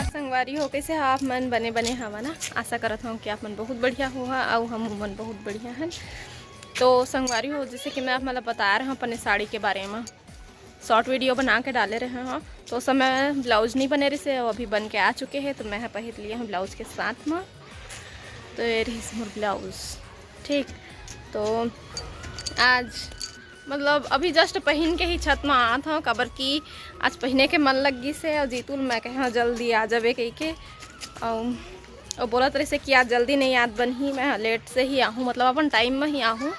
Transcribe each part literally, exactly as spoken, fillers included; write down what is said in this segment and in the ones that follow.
संगवारी हो, कैसे हो आप मन? बने बने हवा ना? आशा करत हूँ कि आप मन बहुत बढ़िया हो हा, अउ हम मन बहुत बढ़िया हन। तो संगवारी हो, जैसे कि मैं आप मन ला बता रहे हूँ अपने साड़ी के बारे में, शॉर्ट वीडियो बना के डाले रहे हूँ, तो उस समय ब्लाउज नहीं बने रहिसे, वो अभी बन के आ चुके हैं, तो मैं पहिर लिए हूँ ब्लाउज के साथ में। तो ये रहिस मोर ब्लाउज, ठीक। तो आज मतलब अभी जस्ट पहिन के ही छत में आत हूँ, काबर कि आज पहिने के मन लग गिस हे, और जीतू ल मैं कहे हूँ जल्दी आ जाबे कह के, और, और बोलत रहिसे कि आज जल्दी नहीं आत बनही, मैं लेट से ही आहूँ, मतलब अपन टाइम में ही आहूँ।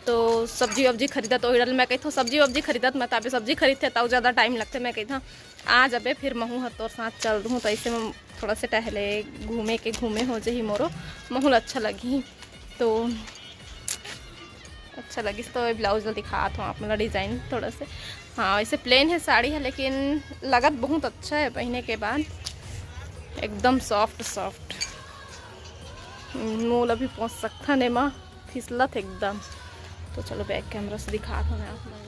तो सब्जी वब्जी खरीदत, ओही डल मैं कहिथों सब्जी वब्जी खरीदत, मैं ताबे सब्जी खरीदथे, तब ज़्यादा टाइम लगथे, मैं कहिथों आ जाबे, फिर महू ह तोर साथ चल दूँ, तो ऐसे में थोड़ा से टहले घूमे के घूमे हो जही मोरो, महू ल अच्छा लगही। तो अच्छा लगिस, तो ये ब्लाउज ला दिखात हूँ आप मन ला डिजाइन थोड़ा से। हाँ, वैसे प्लेन है साड़ी है, लेकिन लगत बहुत अच्छा है पहिने के बाद, एकदम सॉफ्ट सॉफ्ट। मोला भी पहुँच सकथन एमा, फिसलत एकदम। तो चलो, बैक कैमरा से दिखात हूँ मैं आप मन ला।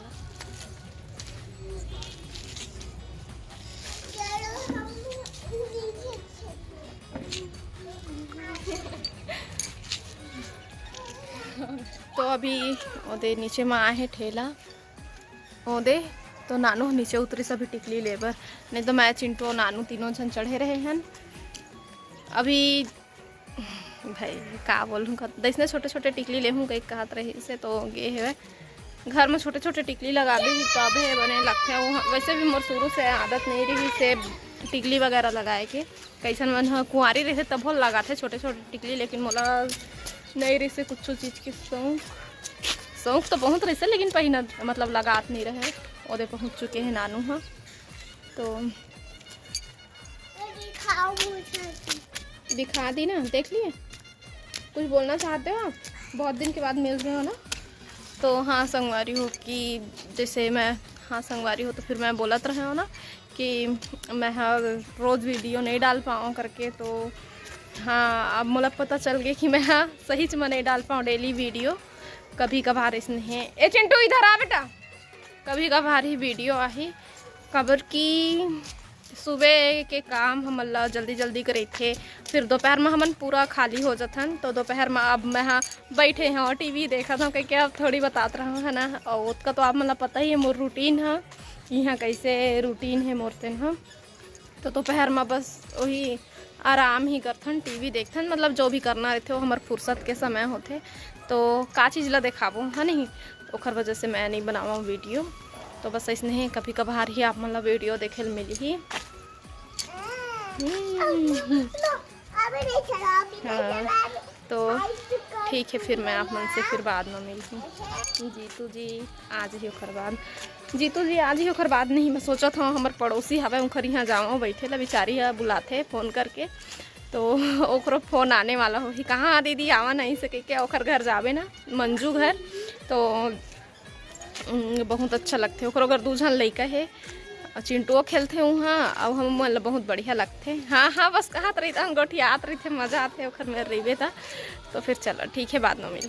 तो अभी ओदे नीचे में आए हे ठेला, ओदे तो नानू ह नीचे उतरिस अभी टिकली ले बर, नहीं तो मैं, चिंटू और नानू तीनों झन चढ़े रहे हन। अभी भाई का बोलूँ, कत-, जैसने छोटे छोटे टिकली लेहूँ कही कहत रहिसे, तो गे हेवय घर में छोटे छोटे टिकली लगा दे ही, तबे बने लगथे। वो वैसे भी मोर शुरू से आदत नहीं रहिसे टिकली वगैरह लगाए के, कइसन मन ह कुंवारी रहिथे तभो लगाथे छोटे छोटे टिकली, लेकिन मोला नहीं रहिसे कुछ चीज के शौक। शौक तो बहुत रहिसे, लेकिन पहिना मतलब लगात नहीं रहे। ओदे पहुँच चुके हैं नानू ह, तो दिखा दी ना, देख लिए। कुछ बोलना चाहते हो आप? बहुत दिन के बाद मिल रहे हो ना? तो हाँ संगवारी हो कि जैसे मैं, हाँ संगवारी हो, तो फिर मैं बोलत रहे हो ना कि मैं हा रोज़ वीडियो नहीं डाल पाऊँ करके। तो हाँ, अब मोला पता चल गया कि मैं हा सही में नहीं डाल पाऊँ डेली वीडियो, कभी कभार इसने। ए चिंटू, इधर आ बेटा। कभी कभार ही वीडियो आही, काबर कि सुबह के काम हमन ला जल्दी जल्दी करे थे, फिर दोपहर में हमन पूरा खाली हो जाथन। तो दोपहर में अब मैं हा बैठे हूँ, टीवी देखत हूँ, कह के अब थोड़ी बतात रहा हूँ, है ना। और ओतका तो आप मन ला पता ही है मोर रूटीन ह, यहाँ कैसे रूटीन है मोर तेन ह। तो दोपहर में बस वही आराम ही करथन, टीवी देखथन, मतलब जो भी करना रहथे वो हमर फुर्सत के समय होथे। तो का चीज़ ला देखाबो, है नहीं, ओखर वजह से मैं नहीं बनावा वीडियो। तो बस ऐसने ही कभी कभार ही आप मन ला वीडियो देखे ल मिलही। हम्म। हाँ, तो ठीक है, फिर मैं आप मन से फिर बाद में मिलहूँ। जीतू जी आज ही ओखर बाद, जीतू जी आज ही ओखर बाद नहीं, मैं सोचत हूँ हमर पड़ोसी हवे, उनकर यहाँ जावा बैठे ला, बेचारी ह बुलाथे फोन करके, तो ओकरो फोन आने वाला होही, कहाँ दीदी आवा नहीं सके के, ओखर घर जाबे ना, मंजू घर। तो उम, बहुत अच्छा लगथे। ओकरो घर दू झन लइका हे, अउ चिंटुओ खेलथे उहाँ, अउ हम मन ल बहुत बढ़िया लगथे। हाँ, हाँ, बस कहत रहिथे, हम गोठियात रहिथे, मजा आथे ओखर मेर रहिबे त। तो फिर चलो, ठीक है, बाद में मिल।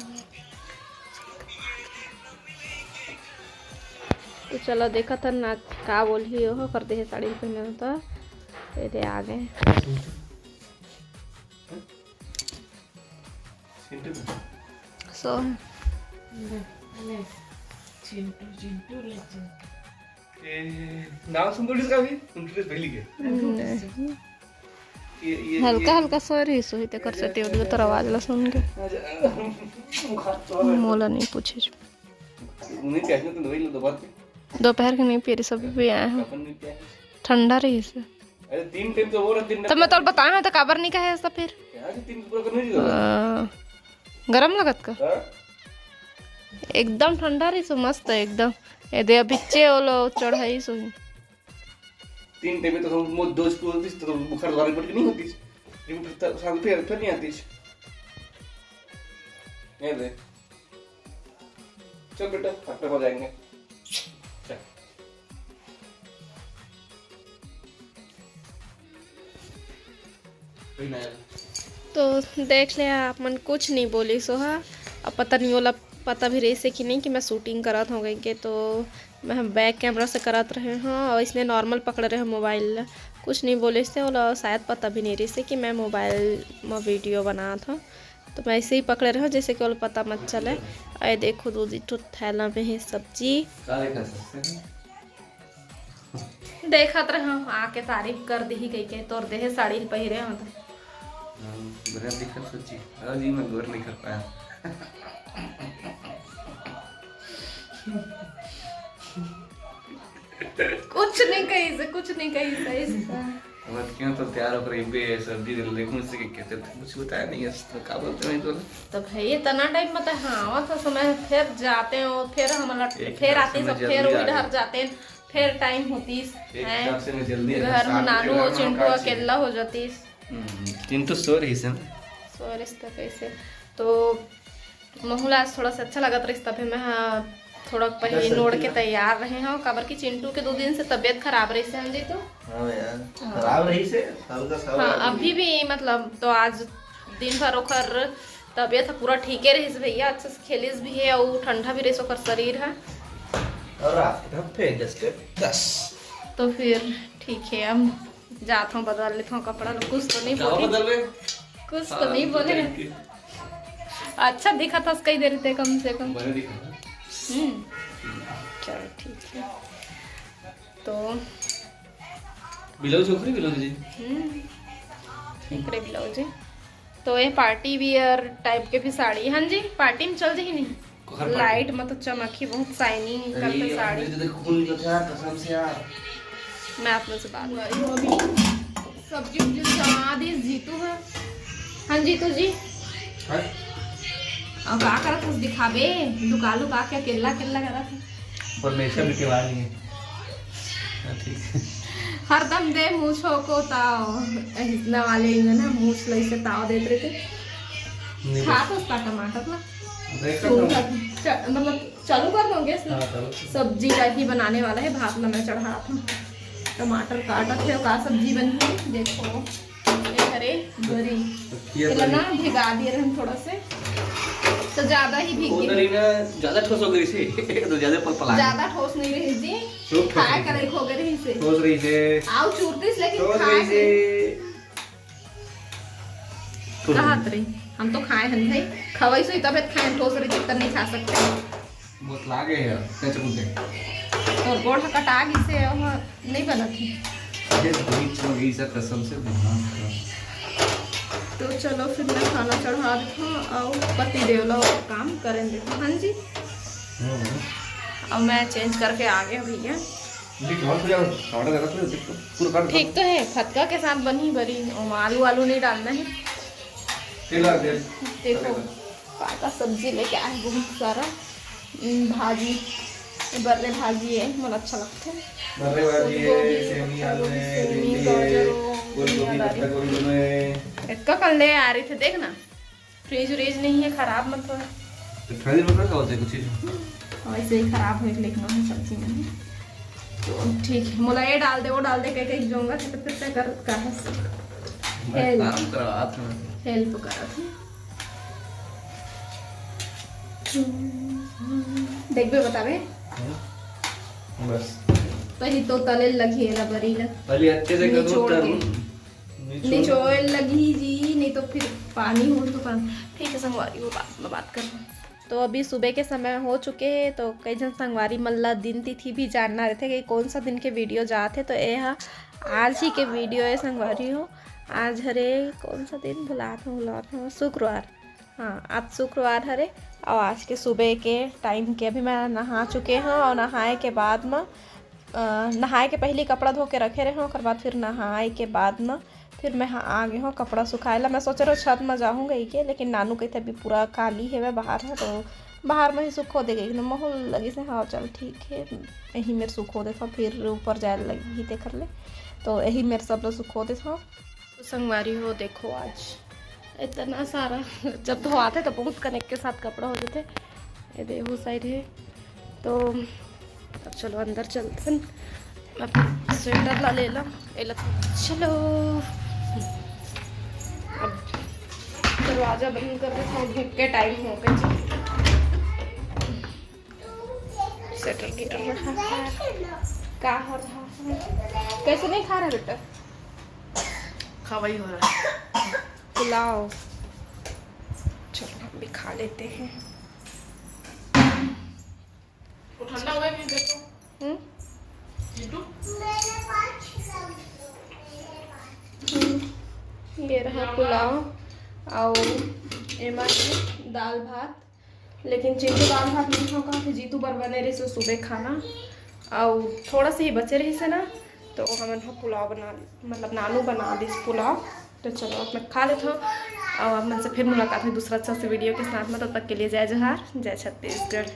तो चलो, देखत हन ना का बोलही ओह, कर देहे साड़ी पहने हो तो। ये दे आ गए। चिंटू। सो। ले, ले। चिंटू, चिंटू, ले, चिंटू। ए, नाम सुन तो इसका भी? सुन तो पहली के। नहीं। ये, ये, हल्का, ये हल्का सो रही, सोही ते कर ये, सटे ये, उठियो ये, तोर आवाज ला सुन के। अच्छा, बुखार तो आ रहा है। मोला नहीं पूछे। नहीं, कहने तो दवाई लो, दो बार पे। दोपहर के नहीं पी रही, सब भी आए हैं। अपन नहीं पिया है। ठंडा रही से। अरे, तीन टाइम तो वो रख दिन तो मैं तोर बताया तो काबर नहीं कहे ऐसा फिर? यार, तीन पूरा करने नहीं दो। हाँ। गरम लगत का? हाँ? एकदम ठंडा रही सो, मस्त है एकदम। ये दे अभी चे ओलो चढ़ाई सो ही। तीन टाइम तो हम मो दोस्त को होती तो बुखार दोबारा पड़ के नहीं होती। ये फिर त-, शाम फिर, फिर नहीं आती। ये दे। चल बेटा, डॉक्टर हो जाएंगे। चल। तो देख ले आप मन, कुछ नहीं बोली सोहा। अब पता नहीं ओला पता भी रही से कि नहीं कि मैं शूटिंग करत हो गई के, तो मैं बैक कैमरा से करत रहे हूँ और इसने नॉर्मल पकड़े रहे मोबाइल ला। कुछ नहीं बोले से, ओला शायद पता भी नहीं रही से कि मैं मोबाइल में वीडियो बनात हूँ। तो मैं ऐसे ही पकड़े रहे हूँ, जैसे कि ओला पता मत चले। अरे देखो, दो ठो थैला में है सब्जी। का देखा सकते हैं? देखत रहे हूँ, आके तारीफ कर दी कह के, तोर देहे साड़ी पहिरे हूँ तो। हाँ, बढ़िया दिखत सच्ची। हाँ जी, मैं गौर नहीं कर पाया। कुछ नहीं कही से, कुछ नहीं कही से इसका। मत क्यों तो तैयार होकर एक भी सब्जी दिन देखूं इससे कि कहते थे, कुछ बताया नहीं है, तो क्या बोलते हैं तो। तो भाई, इतना टाइम मत, हाँ, वो तो समय फिर जाते हो, फिर हम लट-, एक फिर हिसाब आते से सब, मैं फिर जल्दी वही आ गया। डर जाते हैं, फिर टाइम होतीस एक हैं। हिसाब से मैं जल्दी आ गया, घर में सात बजे नानू घर और में चिंटू काट से। अकेला हो जातीस। हम्म, चिंटू सो रही से ना। सो रही से तो कैसे? तो महू ला आज थोड़ा सा अच्छा लगत रहिस, तभे मैं हा थोड़ा पहले दस नोड़ के रुपया। तैयार रहे हूँ, काबर कि चिंटू के दो दिन से तबीयत खराब रहिस है जी। तो हाँ यार, हाँ। खराब रहिस है, हल्का सा हाँ, अभी भी। अभी भी मतलब, तो आज दिन भर ओकर तबीयत ह पूरा ठीके रहिस भैया, अच्छा से खेलिस भी है और ठंडा भी रहिस ओकर शरीर है। और रात के हम फेंक दस के दस। तो फिर ठीक है, अब जात हूँ, बदल लेत हूँ कपड़ा ला। कुछ तो नहीं बोले। बदल में? कुछ तो हाँ, नहीं बोले। अच्छा दिखत हस कई देर ते कम से कम। बने दिखा। हम्म, चलो ठीक है। तो ब्लाउज ओकरे ब्लाउज जी। हम्म, एकरे ब्लाउज है। तो ये पार्टी वियर टाइप के भी साड़ी, हाँ जी, पार्टी में चल जाही नहीं। लाइट में तो चमक ही बहुत, शाइनिंग करते साड़ी। तो देखो, खून निकल गया कसम से यार। मैं आप लोग से बात कर रही हूँ अभी। सब्जी उब्जी जमा दी जीतू है। हाँ जीतू जी। हाँ? और का करत हस दिखाबे? लुका लुका के अकेला अकेला करत है। परमेश्वर भी केवाल नहीं है। हाँ, ठीक है। हरदम दे मूछों को ताव, इतना वाले ही ना मूछ लई से ताव देत रहिथे। नहीं, खा बस। तो उसका टमाटर ना। देखा तो। च-, मतलब चालू कर दो गैस ना। हाँ, चालू। सब्जी ला ही बनाने वाला है, भात ला मैं चढ़ात हूँ। टमाटर काटत है, का सब्जी बनही देखो। ये हरे बरी। तो ये एला बरी। ना भिगा दिए रहन थोड़ा से, तो ज्यादा ही भीग वो गई। तरी ना ज्यादा ठोस हो गई से, तो ज्यादा पलपला गई। ज्यादा ठोस नहीं रही जी, चुप खाए ठोस करे खो गई रही से। ठोस रही से। आओ चूरतीस लेकिन ठोस खाए रही से। नहीं। ठोस कहात रही। रही, हम तो खाए हन भाई, खवाई सोई तबे खाए, ठोस रही तब नहीं खा सकते। बहुत लागे है, कच कुछ है। तोर गोड़ ह कटा गिसे, ओह नहीं बनत है। ये तो बीच में गई सर, कसम से दिमाग खराब। तो चलो फिर मैं खाना चढ़ा देता हूँ और पति देव ला काम करें देता हूँ। हाँ जी। हम्म। अब मैं चेंज करके आ गया भैया। देख, और थोड़ा टमाटर ज्यादा थोड़ा देख, पूरा काट दो। ठीक तो है, फतका के साथ बनी बरी, ओमा आलू, आलू नहीं डालना है। तेल डाल दे। देखो, का का सब्जी लेके आए, बहुत सारा। हम्म, भाजी, ये बर्रे भाजी है, मोला अच्छा लगता है। बर्रे भाजी है, फूलगोभी, सेमी आलू है, सेमी, भिंडी है, गाजर, फूलगोभी, धनिया डाली। पत्ता गोभी दोनों है। इतना कल ले आ रही थे, देखना, फ्रिज व्रिज नहीं है, खराब मत हो। तो ठंडी में कहाँ होता है कुछ चीज? हाँ, ऐसे ही खराब हो, लेकिन वहाँ सब्जी में है। तो ठीक है, मोला ये डाल दे, वो डाल दे, कह के जोंगा से तो फिर से कर, कर बस हेल्प। काम करवात हूँ। हेल्प करत हूँ। देखबे बताबे। हम्म। बस। पहले तो तले लगी है ना बरी ला। पहले अच्छे से करो, निचोड़ के। तब निचोड़। निचोड़ लगी जी, नहीं तो फिर पानी हो तो पानी। ठीक है संगवारी, वो बात में बात कर। तो अभी सुबह के समय हो चुके हैं, तो कई झन संगवारी मन ला दिन तिथि भी जानना रहते कि कौन सा दिन के वीडियो जात है, तो ये हा आज ही के वीडियो है संगवारी हो। आज हरे कौन सा दिन, भुलात हूँ, भुलात हूँ, शुक्रवार। हाँ, आज शुक्रवार हरे। और आज के सुबह के टाइम के अभी मैं नहा चुके हूँ और नहाए के बाद में, अ, नहाए के पहले कपड़ा धो के रखे रहे हूँ, ओकर बाद फिर नहाए के बाद में फिर मैं ह-, आ गे हूँ कपड़ा सुखाए ला। मैं सोचे रहो छत में जाहूँ गई के, लेकिन नानू कहते अभी पूरा काली हेवे बाहर है, तो बाहर में ही सुखो दे गई। माहौल लगी से, हाँ चल ठीक है, यही मेर सुखो देता हूँ, फिर ऊपर जाए लगी ही देख ले, तो यही मेर सब लोग सुखो देता हूँ। तो संगवारी हो, देखो आज इतना सारा जब धोआथे तो बहुत कनेक के साथ कपड़ा हो जाते। ये देखो साइड है, तो अब चलो अंदर चलते हैं। मैं अपना स्वेटर ला ले ला, ए ला, चलो। अब दरवाजा बंद कर देता हूँ, धूप के टाइम हो गए। का हो रहा है? कैसे नहीं खा रहा बेटा? खवाई हो रहा है। पुलाव। चलो, हम भी खा लेते हैं। वो ठंडा हुआ है कि देखो। हम्म? चिंटू। ये रहा पुलाव और एमा दाल भात। लेकिन चिंटू दाल भात नहीं खाओ कहा कि जीतू बर बने रहिस सुबह खाना, और थोड़ा सा ही बचे रहिस ना, तो हमन ह पुलाव बना, मतलब नानू बना दिस पुलाव। तो चलो, अब मैं खा लेता हूँ और आप मन से फिर मुलाकात है दूसरा अच्छा से वीडियो के साथ में। तब तक के लिए जय जोहार, जय छत्तीसगढ़।